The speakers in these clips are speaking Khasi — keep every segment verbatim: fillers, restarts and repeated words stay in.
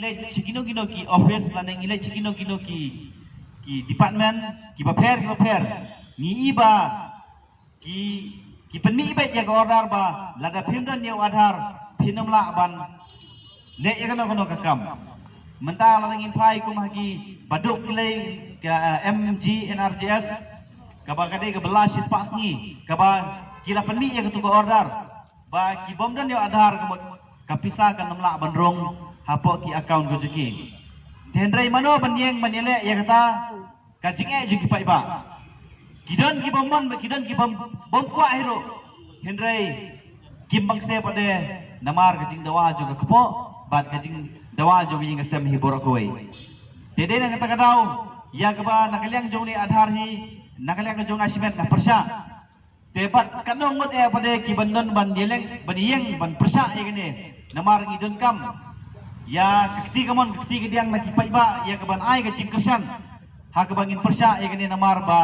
leit sha kino kino ki office lane ngi leit sha kino kino ki ki department kiba pher kiba pher, ngi i ba ki ki pynmih beit ïa ka order ba lada phim don ïa u Aadhaar phin ym lah ban leh ïa kano kano ka kam. Mynta lada ngin phai kum ha ki baduk ki lei ka, eh, M G N R E G S kaba ka dei kaba la shispah sngi kaba ki la pynmih ïa katu ka order ba ki bym don ïa u Aadhaar ka mut ka pisa kan ym lah ban rung hapoh ki account ka jong ki. Te hynrei mano ban ïeng ban ïaleh ïa kata ka jingeh jong ki paidbah. Ki don ki bym mon, ki don ki bym bym kwah hi ruh. Hynrei kim bang se pat de namar ka jingdawa jong ka kpoh bad ka jingdawa jong ka ïing ka sem hi baroh kawei. Te dei na kata ka daw ïa kaba na ka liang jong une u Aadhaar hi, na ka liang jong nga shimet nga pyrshah. Te bad katno ngut eh pat de ki ban don ban ïeng ban ïeng ban pyrshah ïa kane. Namar ngi donkam ïa ka kti kamon ka kti kadiang na ki paidbah ïa ka ban ai ka jingkyrshan ha kaba ngin pyrshah ïa kane namar ba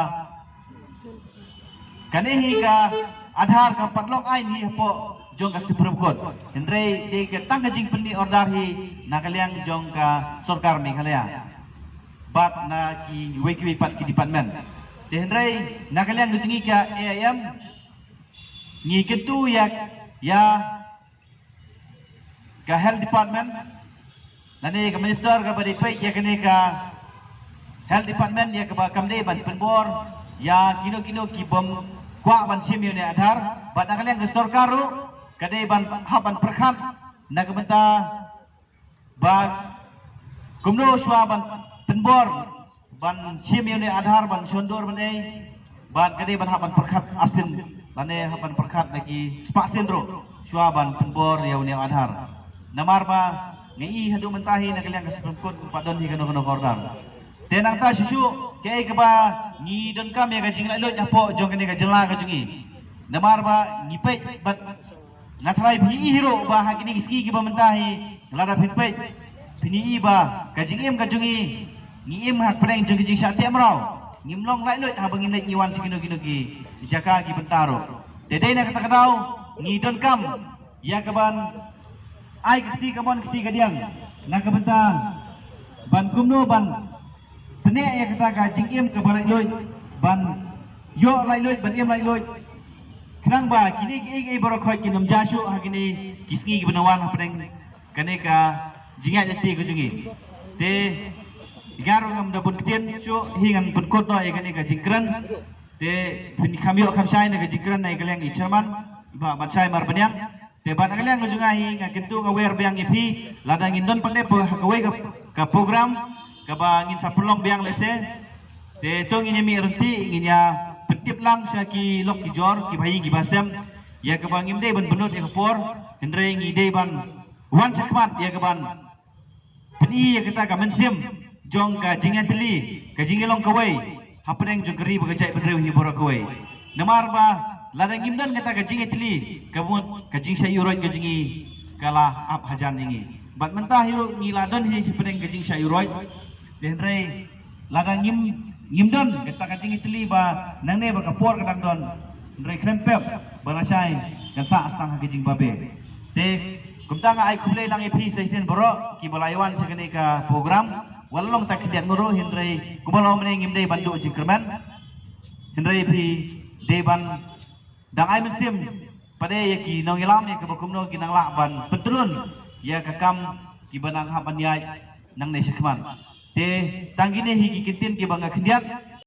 kane hi ka Aadhaar ka pat long aiñ hi hapoh jong ka Supreme Court. Hynrei dei ka tang ka jingpynmih order hi na ka liang jong ka sorkar Meghalaya bad na kiwei kiwei pat ki department. Te hynrei na ka liang ka jong ngi ka A I M ngi kyntu ïa ïa ka health department lane ka minister kaba dei peit ïa kane ka health department ïa kaba kam dei ban pynbor ïa kino kino ki bym kwah ban shim ïa une u Aadhaar bad na ka liang ka sorkar ruh ka dei ban hap ban pyrkhat na ka bynta ba kumno shuwa ban pynbor ban shim ïa une u Aadhaar ban shon dur ban ei bad ka dei ban hap ban pyrkhat arsien lane hap ban pyrkhat na ki spah sien ruh shuwa ban pynbor ïa une u Aadhaar. Namar ba nga i haduh mynta hi na ka liang ka Supreme Court pat don hi kano kano ka order. Te nangta shuh shuh kaei kaba ngi donkam ïa ka jinglaitluid hapoh jong kane ka jylla ka jong ngi. Namar ba ngi peit bad nga tharai phi i hi ruh ba ha kine ki sngi kiba mynta hi lada phin peit phin i ba ka jingim ka jong ngi ngi im ha pdeng jong ka jingshah teh mraw. Ngim long laitluid haba ngin leit ngi wan sha kino kino ki jaka ki bynta ruh. Te dei na kata ka daw ngi donkam ïa ka ban ai ka kti kamon kti kadiang na ka bynta ban kumno ban pyneh ïa kata ka jingim kaba laitluid ban ïoh laitluid ban im laitluid. Khnang ba kine kiei kiei baroh khoit kin ym jia shuh ha kine ki sngi kiban wan hapdeng kane ka jingïaid lynti ka jong ngi. Te nga ruh ngam da bun ktien shuh hi ngan pynkut noh ïa kane ka jingkren. Te phin kham ïoh kham shai na ka jingkren na ka liang i chairman i Bah Batshai Marbaniang. Te bad na ka liang ka jong nga hi nga kyntu nga wer biang ïa phi lada ngin don pat de ha kawei ka, ka program kaba ngin sa pynlong biang lehse. Te to ngin ïa mih ryntih ngin ïa pyntip lang sha ki lok ki jor ki bahaïing ki bahasem ïa kaba ngim dei ban bynnud ïa ka por hynrei ngi dei ban wan shakhmat ïa ka ban pyni ïa kata ka mynsiem jong ka jingïatylli ka jingïalong kawei hapdeng jong ka ri bad ka jaitbynriew hi baroh kawei. Namar ba lada ngim don kata ka jingïatylli ka mut ka jingshah ïuhroit ka jong ngi ka la ap hajan ïa ngi. Bad mynta hi ruh ngi la don hi hapdeng ka jingshah ïuhroit. Te hynrei lada ngim ngim don kata ka jingïatylli ba nangne ba ka por ka dang don hynrei khlem pep ba lashai kan sah tang ha ka jingbabe. Te kumta nga ai khublei lang ïa phi sa shisien baroh kiba la ïa wan sha kane ka program. Wat la long tang khyndiat ngut ruh hynrei kumba long mynne ngim dei ban duh jingkyrmen. Hynrei phi dei ban dang ai mynsiem pat de ïa ki nongïalam ïa kaba kumno ki nang lah ban pyntylun ïa ka kam kiba nang hap ban ïaid nangne shakhmat. Te tang kine hi ki kyntien kiba nga khyndiat